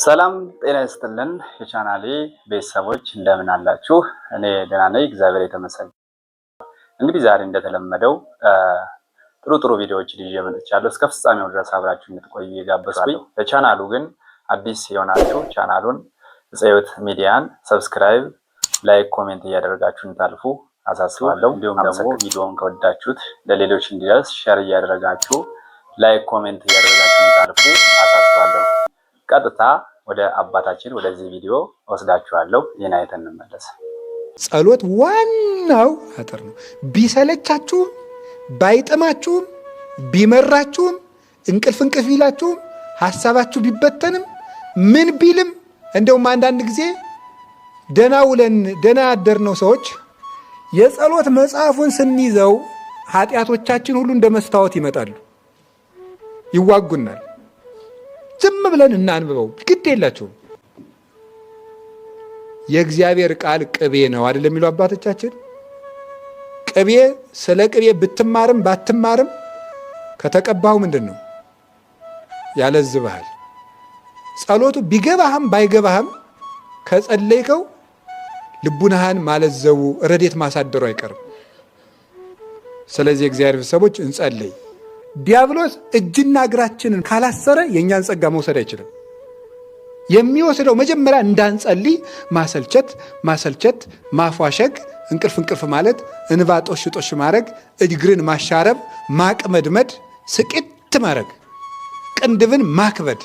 ሰላም ጤና ይስጥልን የቻናሌ ቤተሰቦች እንደምን አላችሁ? እኔ ደህና ነኝ፣ እግዚአብሔር የተመሰገነ። እንግዲህ ዛሬ እንደተለመደው ጥሩ ጥሩ ቪዲዮዎች ይዤ መጥቻለሁ። እስከ ፍጻሜው ድረስ አብራችሁ እንድትቆዩ እየጋበዝኩኝ፣ ለቻናሉ ግን አዲስ የሆናችሁ ቻናሉን ዕፀ ሕይወት ሚዲያን subscribe፣ like፣ comment እያደረጋችሁ እንድታልፉ አሳስባለሁ። እንዲሁም ደግሞ ቪዲዮውን ከወዳችሁት ለሌሎች እንዲደርስ share እያደረጋችሁ፣ like፣ comment እያደረጋችሁ እንድታልፉ አሳስባለሁ። ቀጥታ ወደ አባታችን ወደዚህ ቪዲዮ ወስዳችኋለሁ። ይህን አይተን እንመለስ። ጸሎት ዋናው አጥር ነው። ቢሰለቻችሁም፣ ባይጥማችሁም፣ ቢመራችሁም፣ እንቅልፍ እንቅልፍ ቢላችሁም፣ ሀሳባችሁ ቢበተንም፣ ምን ቢልም፣ እንደውም አንዳንድ ጊዜ ደና ውለን ደና ያደርነው ሰዎች የጸሎት መጽሐፉን ስንይዘው ኃጢአቶቻችን ሁሉ እንደ መስታወት ይመጣሉ፣ ይዋጉናል። ዝም ብለን እናንብበው፣ ግድ የላቸውም። የእግዚአብሔር ቃል ቅቤ ነው አይደል የሚሉ አባቶቻችን። ቅቤ ስለ ቅቤ ብትማርም ባትማርም ከተቀባሁ ምንድን ነው ያለዝብሃል። ጸሎቱ ቢገባህም ባይገባህም ከጸለይከው ልቡናህን ማለዘቡ ረዴት ማሳደሩ አይቀርም። ስለዚህ የእግዚአብሔር ቤተሰቦች እንጸልይ። ዲያብሎስ እጅና እግራችንን ካላሰረ የእኛን ጸጋ መውሰድ አይችልም። የሚወስደው መጀመሪያ እንዳንጸልይ ማሰልቸት፣ ማሰልቸት፣ ማፏሸግ፣ እንቅልፍ እንቅልፍ ማለት፣ እንባ ጦሽ ጦሽ ማድረግ፣ እግርን ማሻረብ፣ ማቅመድመድ፣ ስቅት ማድረግ፣ ቅንድብን ማክበድ፣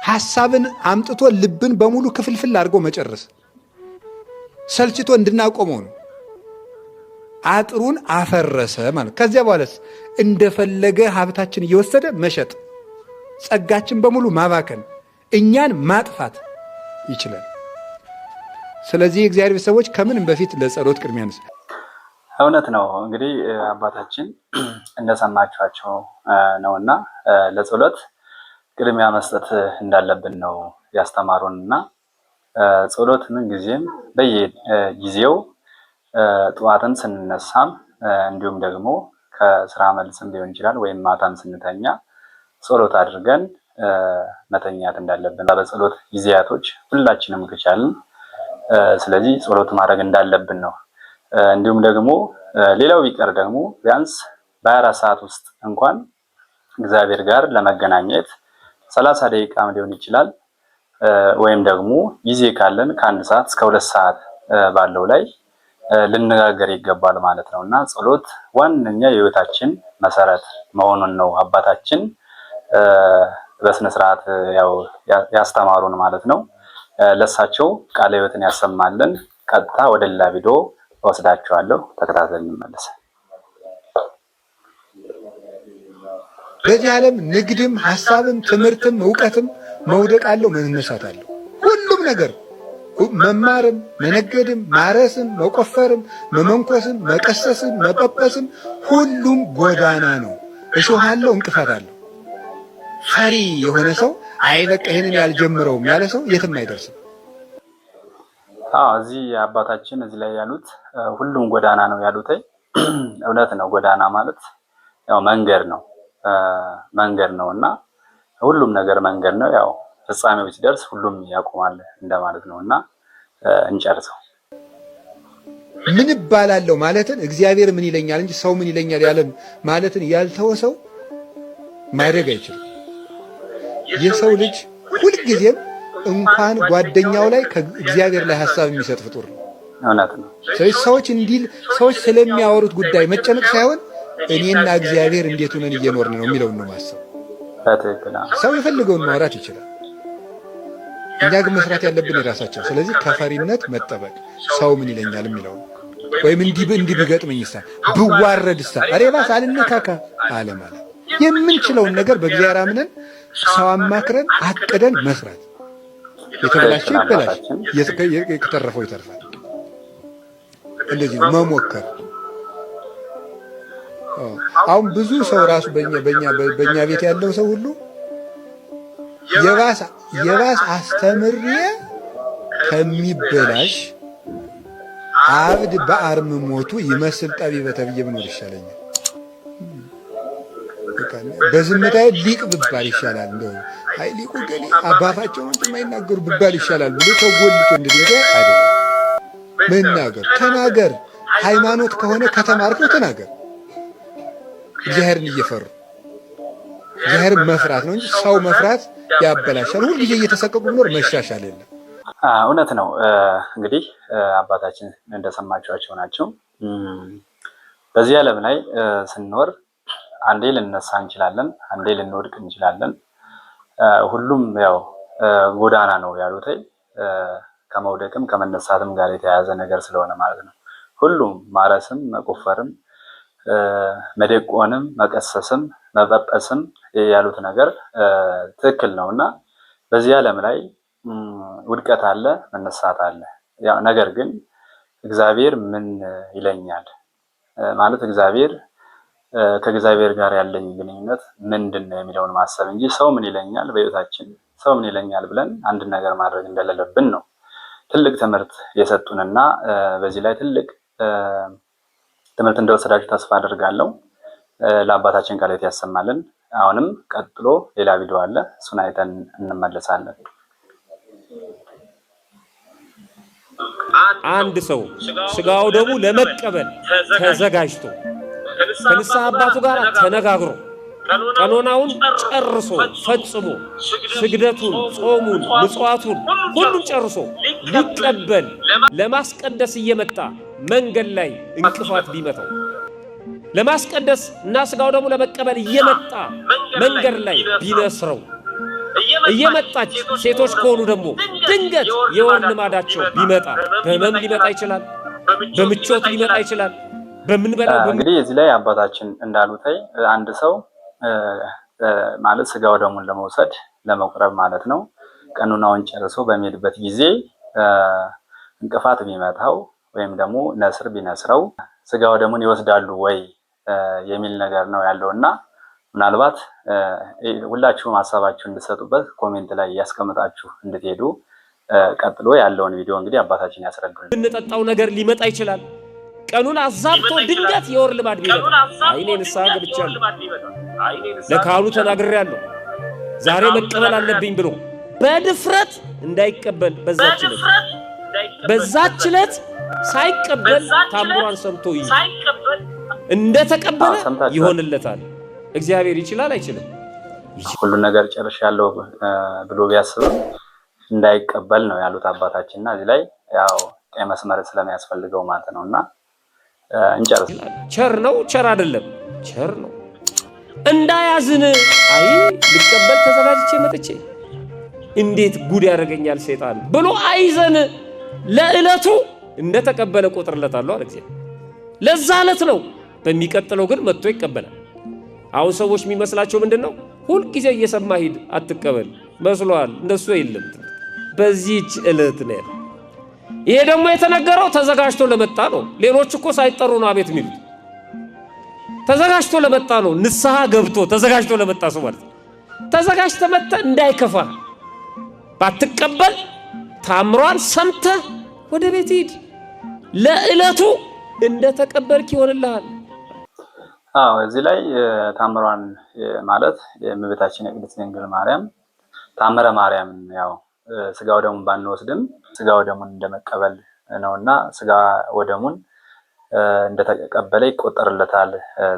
ሐሳብን አምጥቶ ልብን በሙሉ ክፍልፍል አድርጎ መጨረስ፣ ሰልችቶ እንድናቆመው ነው። አጥሩን አፈረሰ ማለት። ከዚያ በኋላስ እንደፈለገ ሀብታችን እየወሰደ መሸጥ፣ ጸጋችን በሙሉ ማባከን፣ እኛን ማጥፋት ይችላል። ስለዚህ የእግዚአብሔር ቤተሰቦች ከምንም በፊት ለጸሎት ቅድሚያ ንስ እውነት ነው። እንግዲህ አባታችን እንደሰማችኋቸው ነውና ለጸሎት ቅድሚያ መስጠት እንዳለብን ነው ያስተማሩን እና ጸሎት ምን ጊዜም በየጊዜው ጠዋትን ስንነሳም እንዲሁም ደግሞ ከስራ መልስም ሊሆን ይችላል ወይም ማታም ስንተኛ ጸሎት አድርገን መተኛት እንዳለብን በጸሎት ጊዜያቶች ሁላችንም ከቻልን ስለዚህ ጸሎት ማድረግ እንዳለብን ነው። እንዲሁም ደግሞ ሌላው ቢቀር ደግሞ ቢያንስ በ24 ሰዓት ውስጥ እንኳን እግዚአብሔር ጋር ለመገናኘት 30 ደቂቃም ሊሆን ይችላል ወይም ደግሞ ጊዜ ካለን ከ1 ሰዓት እስከ 2 ሰዓት ባለው ላይ ልነጋገር ይገባል ማለት ነው። እና ጸሎት ዋነኛ የህይወታችን መሰረት መሆኑን ነው አባታችን በስነ ስርዓት ያው ያስተማሩን ማለት ነው። ለሳቸው ቃለ ህይወትን ያሰማልን። ቀጥታ ወደ ሌላ ቪዲዮ እወስዳቸዋለሁ። ተከታተል እንመለስ። በዚህ ዓለም ንግድም፣ ሐሳብም፣ ትምህርትም፣ እውቀትም መውደቅ አለው መነሳት አለው። ሁሉም ነገር መማርም፣ መነገድም፣ ማረስም፣ መቆፈርም፣ መመንኮስም፣ መቀሰስም፣ መጳጳስም ሁሉም ጎዳና ነው። እሾህ አለው፣ እንቅፋት አለው። ፈሪ የሆነ ሰው አይ በቃ ይሄንን ያልጀምረውም ያለ ሰው የትም አይደርስም። አዎ እዚህ አባታችን እዚህ ላይ ያሉት ሁሉም ጎዳና ነው ያሉት እውነት ነው። ጎዳና ማለት ያው መንገድ ነው መንገድ ነው እና ሁሉም ነገር መንገድ ነው። ያው ፍጻሜው ሲደርስ ሁሉም ያቆማል እንደማለት ነው እና እንጨርሰው። ምን እባላለሁ ማለትን እግዚአብሔር ምን ይለኛል እንጂ ሰው ምን ይለኛል ያለን ማለትን ያልተወ ሰው ማድረግ አይችልም። የሰው ልጅ ሁልጊዜም እንኳን ጓደኛው ላይ ከእግዚአብሔር ላይ ሀሳብ የሚሰጥ ፍጡር ነው። እውነት ነው። ስለዚህ ሰዎች እንዲል ሰዎች ስለሚያወሩት ጉዳይ መጨነቅ ሳይሆን እኔና እግዚአብሔር እንዴት ሆነን እየኖርን ነው የሚለውን ነው ማሰብ። ሰው የፈልገውን ማውራት ይችላል። እኛ ግን መስራት ያለብን የራሳችን። ስለዚህ ከፈሪነት መጠበቅ፣ ሰው ምን ይለኛል የሚለው ወይም እንዲህ እንዲህ ቢገጥመኝሳ ብዋረድሳ ኧረ እባክህ አልነካካ አለ ማለት የምንችለውን ነገር በእግዚአብሔር አምነን ሰው አማክረን አቅደን መስራት። የተበላሸ ይበላሽ፣ የተረፈው ይተርፋል። እንደዚህ ነው መሞከር። አሁን ብዙ ሰው ራሱ በኛ ቤት ያለው ሰው ሁሉ የባስ አስተምሬ ከሚበላሽ አብድ በአርምሞቱ ይመስል ጠቢበ ተብዬ ብኖር ይሻለኛል። በዝምታ ሊቅ ብባል ይሻላል፣ እንደው አይ ሊቁ ገሌ አባታቸው ነው እንጂ የማይናገሩ ብባል ይሻላል ብሎ ተጎልቶ እንድንገ አይደለም። መናገር ተናገር፣ ሃይማኖት ከሆነ ከተማርከው ተናገር። እግዚአብሔርን እየፈሩ እግዚአብሔርን መፍራት ነው እንጂ ሰው መፍራት ያበላሻል። ሁልጊዜ እየተሰቀቁ ብኖር መሻሻል የለም። እውነት ነው። እንግዲህ አባታችን እንደሰማችኋቸው ናቸው። በዚህ ዓለም ላይ ስንኖር አንዴ ልንነሳ እንችላለን፣ አንዴ ልንወድቅ እንችላለን። ሁሉም ያው ጎዳና ነው ያሉት ከመውደቅም ከመነሳትም ጋር የተያያዘ ነገር ስለሆነ ማለት ነው። ሁሉም ማረስም መቆፈርም መደቆንም መቀሰስም መበጠስም ያሉት ነገር ትክክል ነው እና በዚህ ዓለም ላይ ውድቀት አለ፣ መነሳት አለ። ያው ነገር ግን እግዚአብሔር ምን ይለኛል ማለት እግዚአብሔር ከእግዚአብሔር ጋር ያለኝ ግንኙነት ምንድን ነው የሚለውን ማሰብ እንጂ ሰው ምን ይለኛል፣ በህይወታችን ሰው ምን ይለኛል ብለን አንድ ነገር ማድረግ እንደሌለብን ነው ትልቅ ትምህርት የሰጡንና በዚህ ላይ ትልቅ ትምህርት እንደወሰዳችሁ ተስፋ አድርጋለሁ። ለአባታችን ቃለ ሕይወት ያሰማልን። አሁንም ቀጥሎ ሌላ ቪዲዮ አለ፣ እሱን አይተን እንመለሳለን። አንድ ሰው ስጋው ደሙ ለመቀበል ተዘጋጅቶ ከንስሐ አባቱ ጋር ተነጋግሮ ቀኖናውን ጨርሶ ፈጽሞ ስግደቱን፣ ጾሙን፣ ምጽዋቱን ሁሉን ጨርሶ ሊቀበል ለማስቀደስ እየመጣ መንገድ ላይ እንቅፋት ቢመታው ለማስቀደስ እና ስጋው ደግሞ ለመቀበል እየመጣ መንገድ ላይ ቢነስረው እየመጣች ሴቶች ከሆኑ ደግሞ ድንገት የወር ልማዳቸው ቢመጣ በህመም ሊመጣ ይችላል፣ በምቾት ሊመጣ ይችላል። በምንበላው እንግዲህ እዚህ ላይ አባታችን እንዳሉት አንድ ሰው ማለት ስጋው ደሙን ለመውሰድ ለመቁረብ ማለት ነው ቀኖናውን ጨርሶ በሚሄድበት ጊዜ እንቅፋት ቢመታው ወይም ደግሞ ነስር ቢነስረው ስጋው ደሙን ይወስዳሉ ወይ የሚል ነገር ነው ያለው እና ምናልባት ሁላችሁም ሀሳባችሁ እንድትሰጡበት comment ላይ እያስቀምጣችሁ እንድትሄዱ ቀጥሎ ያለውን ቪዲዮ እንግዲህ አባታችን ያስረዱን። የምንጠጣው ነገር ሊመጣ ይችላል። ቀኑን አዛብቶ ድንገት የወር ልማድ ቢመጣ አይኔ ንስሐ ገብቻለሁ፣ ለካህኑ ተናግሬያለሁ፣ ዛሬ መቀበል አለብኝ ብሎ በድፍረት እንዳይቀበል በዛች ዕለት ሳይቀበል ታምሯን ሰምቶ እንደተቀበለ ይሆንለታል። እግዚአብሔር ይችላል አይችልም? ሁሉን ነገር ጨርሻለሁ ብሎ ቢያስብም እንዳይቀበል ነው ያሉት አባታችን እና እዚህ ላይ ያው ቀይ መስመር ስለሚያስፈልገው ማለት ነው እና እንጨርስ። ቸር ነው ቸር አይደለም? ቸር ነው። እንዳያዝን አይ ልቀበል ተዘጋጅቼ መጥቼ እንዴት ጉድ ያደርገኛል ሰይጣን ብሎ አይዘን። ለዕለቱ እንደተቀበለ ቆጥርለታለሁ አለ እግዚአብሔር። ለዛ ዕለት ነው። በሚቀጥለው ግን መጥቶ ይቀበላል። አሁን ሰዎች የሚመስላቸው ምንድን ነው? ሁልጊዜ እየሰማ ሂድ አትቀበል መስሏል። እንደሱ የለም። በዚህች ዕለት ነው ያለው። ይሄ ደግሞ የተነገረው ተዘጋጅቶ ለመጣ ነው። ሌሎች እኮ ሳይጠሩ ነው አቤት የሚሉት። ተዘጋጅቶ ለመጣ ነው። ንስሐ ገብቶ ተዘጋጅቶ ለመጣ ሰው ማለት ነው። ተዘጋጅተ መጥተህ እንዳይከፋ ባትቀበል ታምሯን ሰምተህ ወደ ቤት ሂድ። ለዕለቱ እንደ ተቀበልክ ይሆንልሃል። አዎ እዚህ ላይ ታምሯን ማለት የእመቤታችን የቅድስት ድንግል ማርያም ታምረ ማርያም ያው ስጋ ወደሙን ባንወስድም ስጋ ወደሙን እንደመቀበል ነውና ስጋ ወደሙን እንደተቀበለ ይቆጠርለታል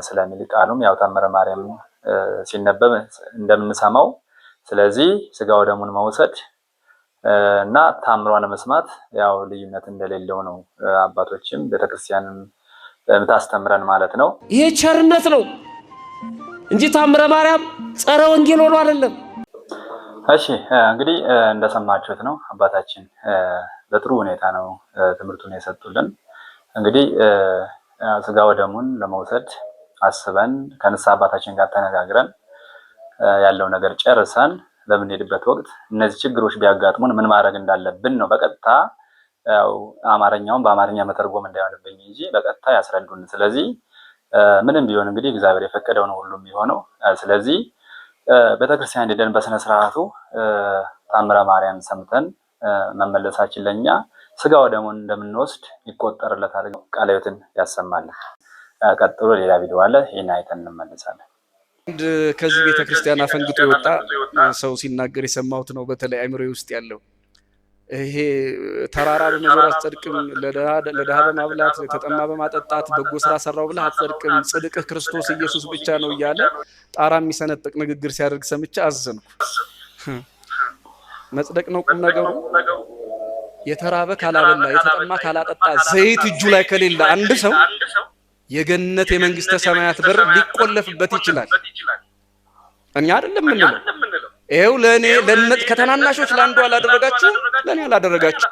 ስለሚል ቃሉም ያው ታምረ ማርያም ሲነበብ እንደምንሰማው፣ ስለዚህ ስጋ ወደሙን መውሰድ እና ታምሯን መስማት ያው ልዩነት እንደሌለው ነው አባቶችም ቤተክርስቲያንም የምታስተምረን ማለት ነው። ይሄ ቸርነት ነው እንጂ ታምረ ማርያም ጸረ ወንጌል ሆኖ አይደለም። እሺ እንግዲህ እንደሰማችሁት ነው አባታችን በጥሩ ሁኔታ ነው ትምህርቱን የሰጡልን። እንግዲህ ስጋ ወደሙን ለመውሰድ አስበን ከንስሐ አባታችን ጋር ተነጋግረን ያለው ነገር ጨርሰን በምንሄድበት ወቅት እነዚህ ችግሮች ቢያጋጥሙን ምን ማድረግ እንዳለብን ነው በቀጥታ ያው አማርኛውን በአማርኛ መተርጎም እንዳይሆንብኝ እንጂ በቀጥታ ያስረዱን። ስለዚህ ምንም ቢሆን እንግዲህ እግዚአብሔር የፈቀደው ነው ሁሉም የሚሆነው። ስለዚህ ቤተክርስቲያን ሄደን በስነ ስርዓቱ ታምረ ማርያም ሰምተን መመለሳችን ለእኛ ስጋ ወደሙን እንደምንወስድ ይቆጠርለታል። ቃለ ሕይወትን ያሰማልን። ቀጥሎ ሌላ ቪዲዮ አለ። ይህን አይተን እንመለሳለን። አንድ ከዚህ ቤተክርስቲያን አፈንግጦ የወጣ ሰው ሲናገር የሰማሁት ነው። በተለይ አይምሮዬ ውስጥ ያለው ይሄ ተራራ በመዞር አትጸድቅም፣ ለድሃ በማብላት ለተጠማ በማጠጣት በጎ ስራ ሰራው ብለህ አትጸድቅም፣ ጽድቅህ ክርስቶስ ኢየሱስ ብቻ ነው እያለ ጣራ የሚሰነጥቅ ንግግር ሲያደርግ ሰምቼ አዘንኩ። መጽደቅ ነው ቁም ነገሩ። የተራበ ካላበላ የተጠማ ካላጠጣ ዘይት እጁ ላይ ከሌለ አንድ ሰው የገነት የመንግስተ ሰማያት በር ሊቆለፍበት ይችላል። እኛ አይደለም የምንለው፣ ይኸው ለእኔ ከተናናሾች ለአንዱ አላደረጋችሁ ለእኔ አላደረጋችሁ።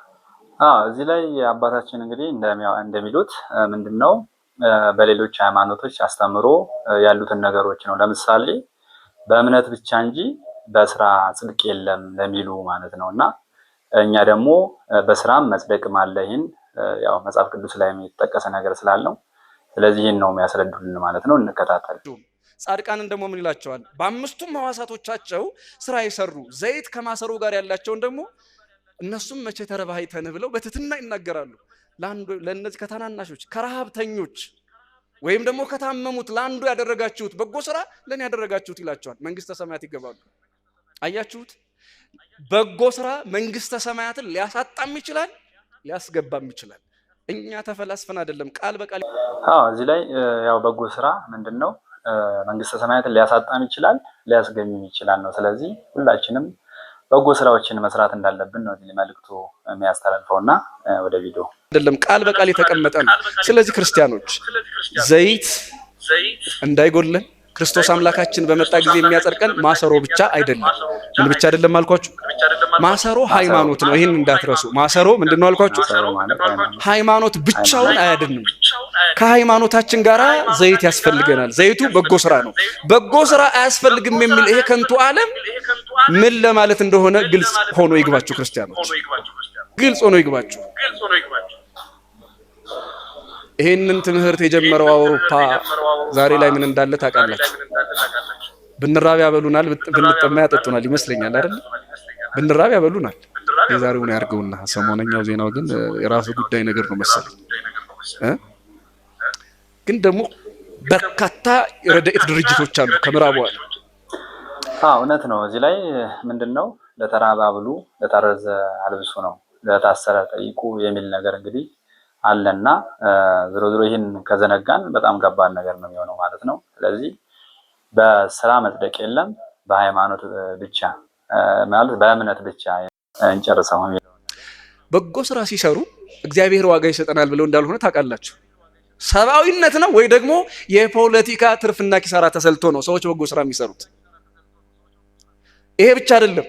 እዚህ ላይ አባታችን እንግዲህ እንደሚሉት ምንድን ነው በሌሎች ሃይማኖቶች አስተምሮ ያሉትን ነገሮች ነው። ለምሳሌ በእምነት ብቻ እንጂ በስራ ጽድቅ የለም ለሚሉ ማለት ነው። እና እኛ ደግሞ በስራም መጽደቅም አለ። ይህን ያው መጽሐፍ ቅዱስ ላይ የተጠቀሰ ነገር ስላለው ስለዚህ ይህን ነው የሚያስረዱልን ማለት ነው። እንከታተል። ጻድቃንን ደግሞ ምን ይላቸዋል? በአምስቱም ሕዋሳቶቻቸው ስራ የሰሩ ዘይት ከማሰሮ ጋር ያላቸውን ደግሞ እነሱም መቼ ተርበህ አይተንህ ብለው በትህትና ይናገራሉ። ለእነዚህ ከታናናሾች ከረሃብተኞች ወይም ደግሞ ከታመሙት ለአንዱ ያደረጋችሁት በጎ ስራ ለእኔ ያደረጋችሁት ይላቸዋል። መንግስተ ሰማያት ይገባሉ። አያችሁት? በጎ ስራ መንግስተ ሰማያትን ሊያሳጣም ይችላል፣ ሊያስገባም ይችላል። እኛ ተፈላስፈን አይደለም፣ ቃል በቃል። አዎ፣ እዚህ ላይ ያው በጎ ስራ ምንድን ነው መንግስተ ሰማያትን ሊያሳጣም ይችላል፣ ሊያስገኝም ይችላል ነው። ስለዚህ ሁላችንም በጎ ስራዎችን መስራት እንዳለብን ነው እዚህ መልእክቱ የሚያስተላልፈው እና ወደ ቪዲዮ አይደለም፣ ቃል በቃል የተቀመጠ ነው። ስለዚህ ክርስቲያኖች ዘይት እንዳይጎድለን ክርስቶስ አምላካችን በመጣ ጊዜ የሚያጸድቀን ማሰሮ ብቻ አይደለም። ምን ብቻ አይደለም አልኳችሁ? ማሰሮ ሃይማኖት ነው። ይህን እንዳትረሱ። ማሰሮ ምንድን ነው አልኳችሁ? ሃይማኖት ብቻውን አያድንም። ከሃይማኖታችን ጋር ዘይት ያስፈልገናል። ዘይቱ በጎ ስራ ነው። በጎ ስራ አያስፈልግም የሚል ይሄ ከንቱ ዓለም ምን ለማለት እንደሆነ ግልጽ ሆኖ ይግባችሁ ክርስቲያኖች፣ ግልጽ ሆኖ ይግባችሁ። ይሄንን ትምህርት የጀመረው አውሮፓ ዛሬ ላይ ምን እንዳለ ታውቃላችሁ? ብንራብ ያበሉናል፣ ብንጠማ ያጠጡናል ይመስለኛል አይደል? ብንራብ ያበሉናል። የዛሬውን ያርገውና ሰሞነኛው ዜናው ግን የራሱ ጉዳይ ነገር ነው መሰለኝ። ግን ደግሞ በርካታ የረድኤት ድርጅቶች አሉ ከምዕራቡ ዓለም። እውነት ነው። እዚህ ላይ ምንድን ነው ለተራበ አብሉ፣ ለታረዘ አልብሱ ነው፣ ለታሰረ ጠይቁ የሚል ነገር እንግዲህ አለና ዞሮ ዞሮ ይህን ከዘነጋን በጣም ከባድ ነገር ነው የሚሆነው ማለት ነው። ስለዚህ በስራ መጽደቅ የለም፣ በሃይማኖት ብቻ ማለት በእምነት ብቻ እንጨርሰው። በጎ ስራ ሲሰሩ እግዚአብሔር ዋጋ ይሰጠናል ብለው እንዳልሆነ ታውቃላችሁ። ሰብአዊነት ነው ወይ ደግሞ የፖለቲካ ትርፍና ኪሳራ ተሰልቶ ነው ሰዎች በጎ ስራ የሚሰሩት። ይሄ ብቻ አይደለም።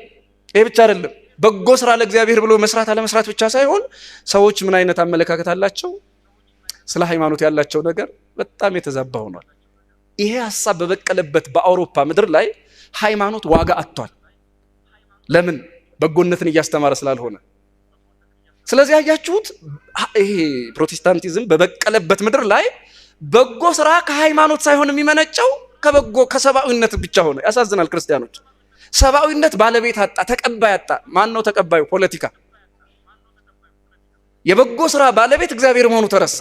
ይሄ ብቻ አይደለም። በጎ ስራ ለእግዚአብሔር ብሎ መስራት አለመስራት ብቻ ሳይሆን ሰዎች ምን አይነት አመለካከት አላቸው፣ ስለ ሃይማኖት ያላቸው ነገር በጣም የተዛባ ሆኗል። ይሄ ሀሳብ በበቀለበት በአውሮፓ ምድር ላይ ሃይማኖት ዋጋ አጥቷል። ለምን? በጎነትን እያስተማረ ስላልሆነ። ስለዚህ ያያችሁት ይሄ ፕሮቴስታንቲዝም በበቀለበት ምድር ላይ በጎ ስራ ከሃይማኖት ሳይሆን የሚመነጨው ከበጎ ከሰብአዊነት ብቻ ሆነ። ያሳዝናል። ክርስቲያኖች ሰብአዊነት ባለቤት አጣ፣ ተቀባይ አጣ። ማን ነው ተቀባዩ? ፖለቲካ። የበጎ ስራ ባለቤት እግዚአብሔር መሆኑ ተረሳ።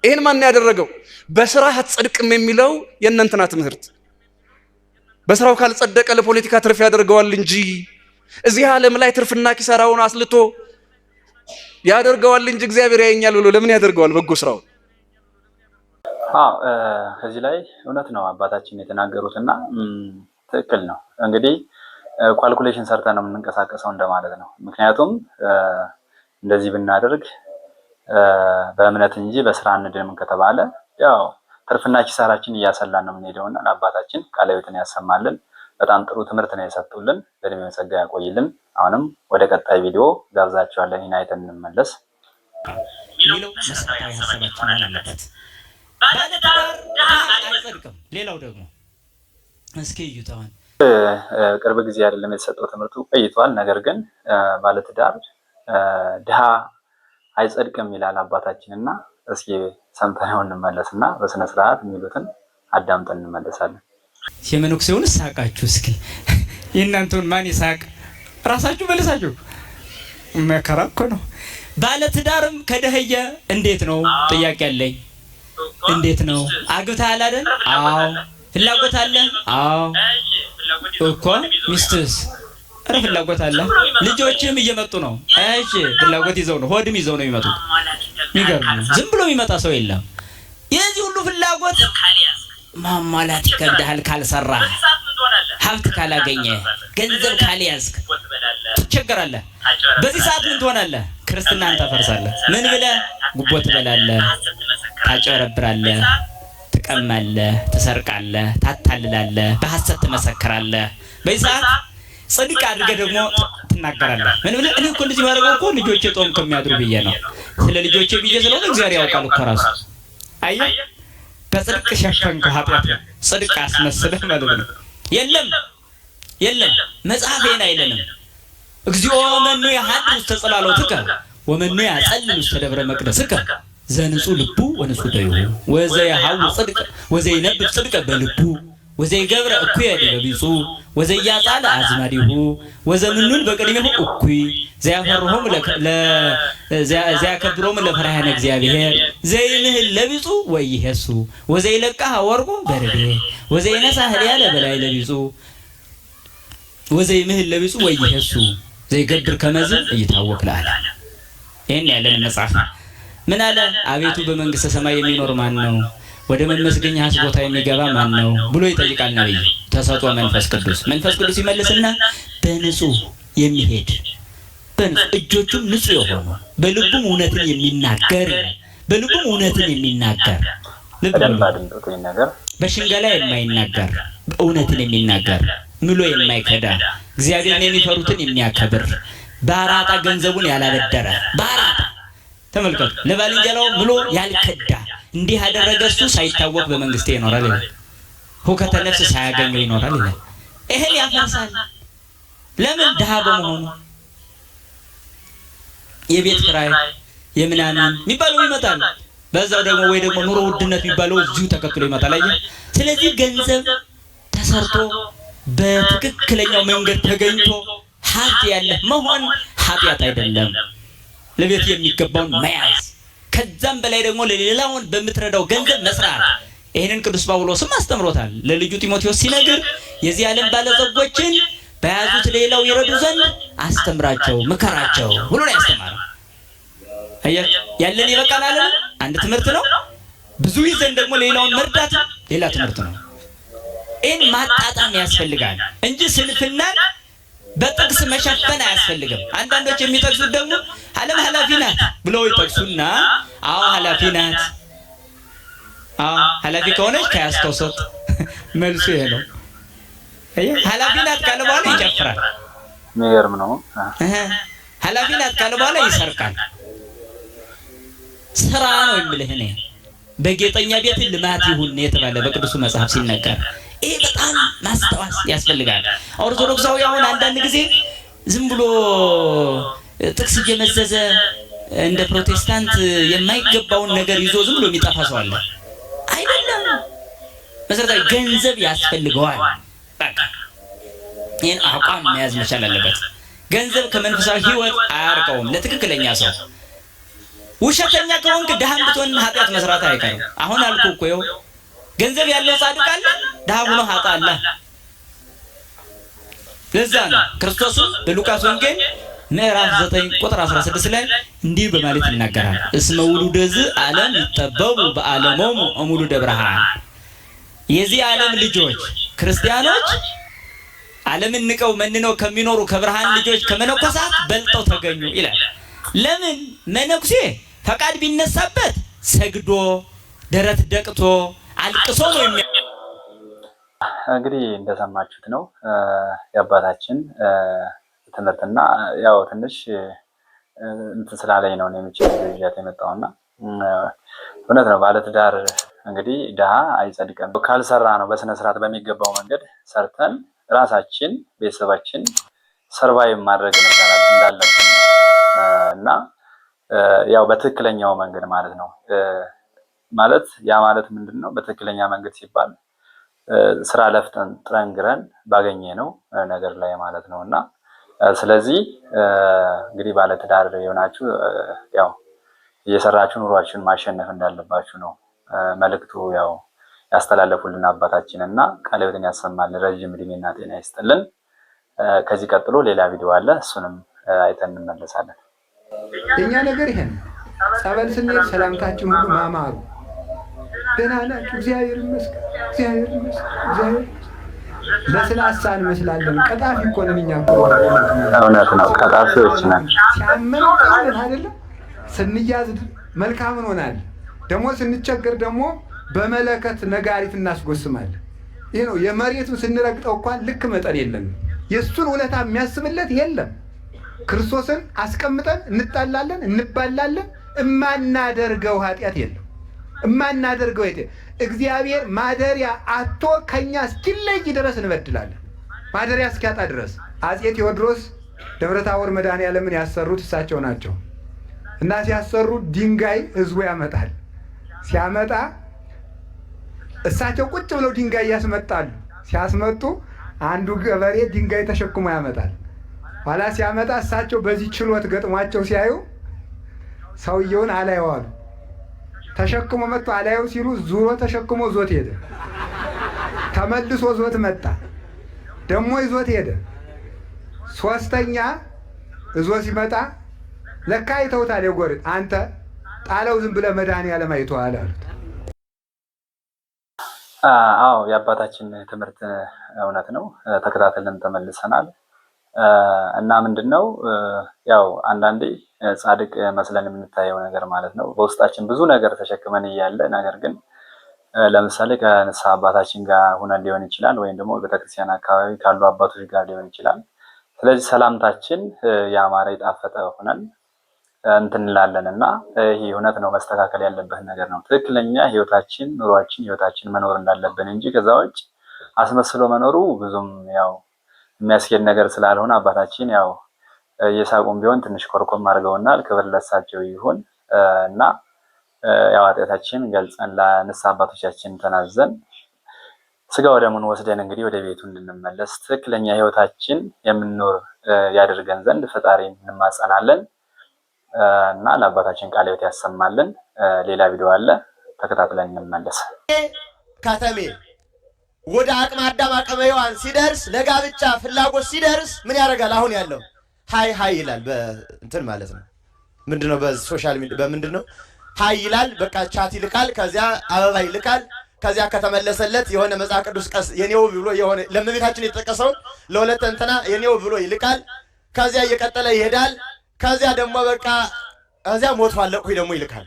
ይህን ማን ያደረገው? በስራ አትጸድቅም የሚለው የእነንትና ትምህርት። በስራው ካልጸደቀ ለፖለቲካ ትርፍ ያደርገዋል እንጂ እዚህ ዓለም ላይ ትርፍና ኪሳራውን አስልቶ ያደርገዋል እንጂ እግዚአብሔር ያየኛል ብሎ ለምን ያደርገዋል በጎ ስራውን? አዎ፣ ከዚህ ላይ እውነት ነው አባታችን የተናገሩትና ትክክል ነው። እንግዲህ calculation ሰርተን ነው የምንንቀሳቀሰው እንደማለት ነው። ምክንያቱም እንደዚህ ብናደርግ በእምነት እንጂ በስራ አንድንም ከተባለ ያው ትርፍና ኪሳራችን እያሰላን ነው የምንሄደውና ለአባታችን ቃለ ሕይወትን ያሰማልን። በጣም ጥሩ ትምህርት ነው የሰጡልን። በእድሜ ጸጋ ያቆይልን። አሁንም ወደ ቀጣይ ቪዲዮ ጋብዛችኋለን። ይህን አይተን እንመለስ። የሚለው መሰረታዊ ሀሳባችን መሆን አለበት። ባለትዳር ድሃ አይጸድቅም። ሌላው ደግሞ እስኪ እዩት አሁን ቅርብ ጊዜ አይደለም የተሰጠው ትምህርቱ ቆይቷል። ነገር ግን ባለትዳር ድሃ አይጸድቅም ይላል አባታችን እና እስኪ ሰምተነው እንመለስ እና በስነ ስርዓት የሚሉትን አዳምጠን እንመለሳለን። የመነኩሴውን ሳቃችሁ እስኪ የእናንተውን ማን ይሳቅ? ራሳችሁ መልሳችሁ። መከራ እኮ ነው። ባለትዳርም ከደህየ እንዴት ነው? ጥያቄ አለኝ። እንዴት ነው? አግብተሃል አይደል? አዎ። ፍላጎት አለ? አዎ እኮ። ሚስትስ? ኧረ ፍላጎት አለ። ልጆችም እየመጡ ነው። እሺ ፍላጎት ይዘው ነው፣ ሆድም ይዘው ነው የሚመጡት። የሚገርም ነው። ዝም ብሎ የሚመጣ ሰው የለም። የዚህ ሁሉ ፍላጎት ማሟላት ይከብድሃል ካልሰራ፣ ሀብት ካላገኘ፣ ገንዘብ ካልያዝክ ትቸገራለህ። በዚህ ሰዓት ምን ትሆናለህ? ክርስትናን ታፈርሳለህ። ምን ብለህ? ጉቦ ትበላለህ፣ ታጨረብራለህ፣ ትቀማለህ፣ ትሰርቃለህ፣ ታታልላለህ፣ በሐሰት ትመሰክራለህ። በዚህ ሰዓት ጽድቅ አድርገህ ደግሞ ትናገራለህ። ምን ብለህ? እኔ እኮ እንደዚህ ባደረገው እኮ ልጆቼ ጦም ከሚያድሩ ብዬ ነው፣ ስለ ልጆቼ ብዬ ስለሆነ እግዚአብሔር ያውቃል እኮ ራሱ። አየህ፣ በጽድቅ ሸፈንከው ኃጢአት፣ ጽድቅ አስመስለህ ማለት ነው። የለም የለም፣ መጽሐፍ ይሄን አይለንም። እግዚኦ መኑ የሐድር ውስተ ጽላሎትከ ወመኑ ያጸልል ውስተ ደብረ መቅደስከ ዘንጹህ ልቡ ወንጹህ ደይሁ ወዘየሐውር ጽድቀ ወዘይነብብ ጽድቀ በልቡ ወዘይገብረ እኩየ ዲበ ቢጹ ወዘያጻል አዝማዲሁ ወዘምኑን በቅድሜሁ እኩይ ዘያፈርሆሙ ዘያከብሮሙ ለፈራህያነ እግዚአብሔር ዘይምህል ለቢጹ ወይሄሱ ወዘይለቃህ ወርቆ በርቤ ወዘይነሳ ህልያለ በላይ ለቢጹ ወዘይምህል ለቢጹ ወይሄሱ ዘይገብር ከመዝ እይታወቅ ለዓለም። ይህን ያለን መጽሐፍ ምን አለ? አቤቱ በመንግስተ ሰማይ የሚኖር ማን ነው? ወደ መመስገኛህስ ቦታ የሚገባ ማን ነው ብሎ ይጠይቃል ነብይ። ተሰጥኦ መንፈስ ቅዱስ። መንፈስ ቅዱስ ይመልስና በንጹህ የሚሄድ፣ በንጹህ እጆቹም ንጹህ የሆኑ፣ በልቡም እውነትን የሚናገር ይላል። በልቡም እውነትን የሚናገር፣ ልብ በደንብ በሉ። አድምጡት ይህን ነገር። በሽንገላ የማይናገር፣ እውነትን የሚናገር፣ ምሎ የማይከዳ፣ እግዚአብሔርን የሚፈሩትን የሚያከብር፣ በአራጣ ገንዘቡን ያላበደረ፣ በአራጣ ተመልከቱ፣ ለባልንጀራው ምሎ ያልከዳ፣ እንዲህ ያደረገ እሱ ሳይታወቅ በመንግስቴ ይኖራል ይላል። ሁከተ ነፍስ ሳያገኘው ይኖራል ይላል። ይሄን ያፈርሳል። ለምን? ድሃ በመሆኑ የቤት ኪራይ የምናምን የሚባለው ይመጣል። በዛው ደግሞ ወይ ደግሞ ኑሮ ውድነት የሚባለው እዚሁ ተከትሎ ይመጣል። አየህ። ስለዚህ ገንዘብ ተሰርቶ በትክክለኛው መንገድ ተገኝቶ ሀብት ያለህ መሆን ኃጢአት አይደለም። ለቤት የሚገባውን መያዝ፣ ከዛም በላይ ደግሞ ለሌላውን በምትረዳው ገንዘብ መስራት። ይህንን ቅዱስ ጳውሎስም አስተምሮታል። ለልጁ ጢሞቴዎስ ሲነግር የዚህ ዓለም ባለጸጎችን በያዙት ሌላው ይረዱ ዘንድ አስተምራቸው፣ ምከራቸው ብሎ ነው ያስተማረው። አያችሁ፣ ያለን ይበቃል አለን አንድ ትምህርት ነው። ብዙ ይዘን ደግሞ ሌላውን መርዳት ሌላ ትምህርት ነው። ይህን ማጣጣም ያስፈልጋል እንጂ ስንፍናን በጥቅስ መሸፈን አያስፈልግም። አንዳንዶች የሚጠቅሱት ደግሞ ዓለም ኃላፊ ናት ብለው ይጠቅሱና፣ አዎ ኃላፊ ናት፣ አዎ ኃላፊ ከሆነች ከያዝከው ስጥ። መልሱ ይሄ ነው። አየህ፣ ኃላፊ ናት ካለ በኋላ ይጨፍራል። የሚገርም ነው። እህ ኃላፊ ናት ካለ በኋላ ይሰርቃል። ስራ ነው የምልህ እኔ። በጌጠኛ ቤት ልማት ይሁን የተባለ በቅዱሱ መጽሐፍ ሲነገር ይሄ በጣም ማስታወስ ያስፈልጋል። ኦርቶዶክሳዊ አሁን አንዳንድ ጊዜ ዝም ብሎ ጥቅስ እየመዘዘ እንደ ፕሮቴስታንት የማይገባውን ነገር ይዞ ዝም ብሎ የሚጠፋ ሰው አለ። አይደለም፣ መሰረታዊ ገንዘብ ያስፈልገዋል። በቃ ይህን አቋም መያዝ መቻል አለበት። ገንዘብ ከመንፈሳዊ ሕይወት አያርቀውም። ለትክክለኛ ሰው፣ ውሸተኛ ከሆንክ ድሃም ብትሆን ኃጢአት መስራት አይቀርም። አሁን አልኩ እኮ፣ ይኸው ገንዘብ ያለው ጻድቅ አለ፣ ድሃ ሆኖ ኃጥእ አለ። ለዛ ነው ክርስቶስም በሉቃስ ወንጌል ምዕራፍ 9 ቁጥር 16 ላይ እንዲህ በማለት ይናገራል። እስመ ውሉደ ዝ ዓለም ይጠበቡ በዓለሞሙ እምውሉደ ብርሃን። የዚህ ዓለም ልጆች ክርስቲያኖች ዓለምን ንቀው መንነው ከሚኖሩ ከብርሃን ልጆች ከመነኮሳት በልጠው ተገኙ ይላል። ለምን? መነኩሴ ፈቃድ ቢነሳበት ሰግዶ፣ ደረት ደቅቶ፣ አልቅሶ ነው የሚ እንግዲህ እንደሰማችሁት ነው የአባታችን ትምህርትና ያው ትንሽ እንትን ስላለኝ ነው የሚችል ይዣት የመጣውና እውነት ነው። ባለትዳር እንግዲህ ድሃ አይጸድቅም። ካልሰራ ነው በስነ ስርዓት በሚገባው መንገድ ሰርተን ራሳችን ቤተሰባችን survive ማድረግ መቻል እንዳለብን እና ያው በትክክለኛው መንገድ ማለት ነው። ማለት ያ ማለት ምንድን ነው? በትክክለኛ መንገድ ሲባል ስራ ለፍተን ጥረን ግረን ባገኘነው ነገር ላይ ማለት ነው። እና ስለዚህ እንግዲህ ባለትዳር የሆናችሁ ያው እየሰራችሁ ኑሯችሁን ማሸነፍ እንዳለባችሁ ነው መልእክቱ ያው ያስተላለፉልን አባታችን እና ቃለ ሕይወትን ያሰማልን፣ ረዥም እድሜና ጤና ይስጥልን። ከዚህ ቀጥሎ ሌላ ቪዲዮ አለ፣ እሱንም አይተን እንመለሳለን። የእኛ ነገር ይሄን ጸበል ስንሄድ ሰላምታችን ሁሉ ማማሩ፣ ደህና ናችሁ፣ እግዚአብሔር ይመስገን፣ እግዚአብሔር ይመስገን፣ እግዚአብሔር ለስላሳ እንመስላለን። ቀጣፊ እኮ ነን እኛ። እውነት ነው፣ ቀጣፊዎች ነን። ሲያመን ጥሩ ነን አይደለም። ስንያዝ መልካም እንሆናለን። ደግሞ ስንቸገር ደግሞ በመለከት ነጋሪት እናስጎስማለን። ይህ ነው የመሬቱን ስንረግጠው እንኳን ልክ መጠን የለንም። የእሱን ውለታ የሚያስብለት የለም። ክርስቶስን አስቀምጠን እንጣላለን፣ እንባላለን። እማናደርገው ኃጢአት የለም። እማናደርገው እግዚአብሔር ማደሪያ አቶ ከኛ እስኪለይ ድረስ እንበድላለን። ማደሪያ እስኪያጣ ድረስ አፄ ቴዎድሮስ ደብረታቦር መድኃኔዓለምን ያሰሩት እሳቸው ናቸው። እና ሲያሰሩ ድንጋይ ህዝቡ ያመጣል። ሲያመጣ እሳቸው ቁጭ ብለው ድንጋይ ያስመጣሉ። ሲያስመጡ አንዱ ገበሬ ድንጋይ ተሸክሞ ያመጣል። ኋላ ሲያመጣ እሳቸው በዚህ ችሎት ገጥሟቸው ሲያዩ ሰውየውን አላየዋሉ። ተሸክሞ መጥቶ አላየው ሲሉ ዙሮ ተሸክሞ ዞት ሄደ። ተመልሶ ዞት መጣ። ደግሞ ይዞት ሄደ። ሶስተኛ እዞ ሲመጣ ለካ አይተውታል። የጎሪጥ አንተ ጣለው ዝም ብለህ መድኃኒዓለም አይተዋል አሉት። አዎ የአባታችን ትምህርት እውነት ነው። ተከታተልን ተመልሰናል። እና ምንድን ነው ያው አንዳንዴ ጻድቅ መስለን የምንታየው ነገር ማለት ነው በውስጣችን ብዙ ነገር ተሸክመን እያለ ነገር ግን ለምሳሌ ከንስሐ አባታችን ጋር ሁነን ሊሆን ይችላል፣ ወይም ደግሞ ቤተክርስቲያን አካባቢ ካሉ አባቶች ጋር ሊሆን ይችላል። ስለዚህ ሰላምታችን ያማረ የጣፈጠ ሆነን እንትን እንላለን እና ይህ እውነት ነው፣ መስተካከል ያለበት ነገር ነው። ትክክለኛ ህይወታችን፣ ኑሯችን፣ ህይወታችን መኖር እንዳለብን እንጂ ከዛ ውጭ አስመስሎ መኖሩ ብዙም ያው የሚያስኬድ ነገር ስላልሆነ አባታችን ያው የሳቁም ቢሆን ትንሽ ኮርኮም አድርገውናል። ክብር ለሳቸው ይሁን እና ያው ኃጢአታችን ገልጸን ለንስሐ አባቶቻችን ተናዘን ስጋ ወደሙን ወስደን እንግዲህ ወደ ቤቱ እንድንመለስ ትክክለኛ ህይወታችን የምንኖር ያደርገን ዘንድ ፈጣሪ እንማጸናለን እና ለአባታችን ቃለ ሕይወት ያሰማልን። ሌላ ቪዲዮ አለ፣ ተከታትለን እንመለስ። ከተሜ ወደ አቅመ አዳም አቅመ ሔዋን ሲደርስ ለጋብቻ ፍላጎት ሲደርስ ምን ያደርጋል? አሁን ያለው hi hi ይላል። በእንትን ማለት ነው። ምንድነው? በ social media በምንድነው? hi ይላል። በቃ chat ይልካል። ከዚያ አበባ ይልካል። ከዚያ ከተመለሰለት የሆነ መጽሐፍ ቅዱስ ቀስ የኔው ብሎ የሆነ ለእመቤታችን የተጠቀሰውን ለሁለት እንትና የኔው ብሎ ይልካል። ከዚያ እየቀጠለ ይሄዳል። ከዚያ ደግሞ በቃ ከዚያ ሞት አለቅኩኝ ደግሞ ይልካል።